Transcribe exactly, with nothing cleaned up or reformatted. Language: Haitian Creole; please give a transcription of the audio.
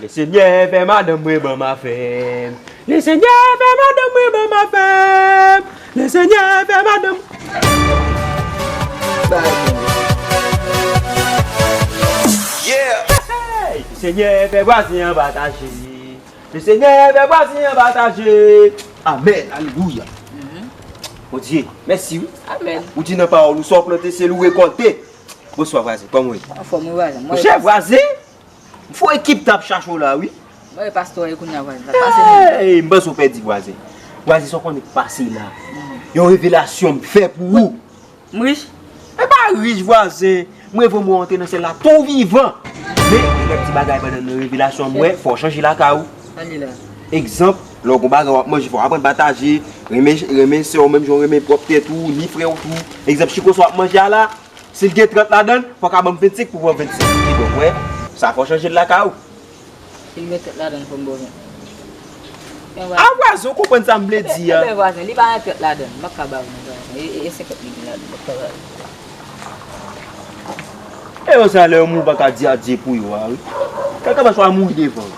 Lesenyè fè madanm mwen ban m afè m. Lesenyè fè madanm mwen ban m afè m. Lesenyè fè madanm. Hey! Lesenyè fè vwazen an pataje. Lesenyè fè vwazen an pataje. Amèn, alelouya. Bondye, mèsi wi. Amèn. Ou di nan pawòl ou, sa w plante, se li w rekòlte. Bonswa vwazen, kòman w ye? Anfòm wi vwazen. Monchè, vwazen, fò ekip t ap chache w la wi. Mwen e pastè w ye kounye a vwazen, sa pase menm. Hey, m panse w pèdi vwazen. Vwazen, sa w konnen k pase la. Yon revelasyon m fè pou ou. M rich? E pa rich vwazen. M reve m wè w antre nan syèl la tou vivan. Men gen kèk ti bagay pandan nan revelasyon m wè, fò w chanje lakay ou. Egzanp, lè w gon bagay w ap manje, fò w aprann pataje, renmen, renmen sè w menm jan w renmen pwòp tèt ou, ni frè w tou. Egzanp, chiko sa w ap manje a la, si l gen trant ladan l, fò w ka ban m vennsenk pou pran vennsenk. Kidonk, wè, sa fò w chanje l lakay ou. Si l gen trant ladan l, fò m ba w vennsenk. A vwazen, ou konprann sa m vle di a? Ebyen vwazen, li pa gen trant ladan l, m p ap ka ba w non vwazen. E, e, e senkant li gen ladan l, m p ap ka ba w. E yo sa lè yo mouri pa ka di adye pou yo a wi. Kaka pa chwa mouri devan.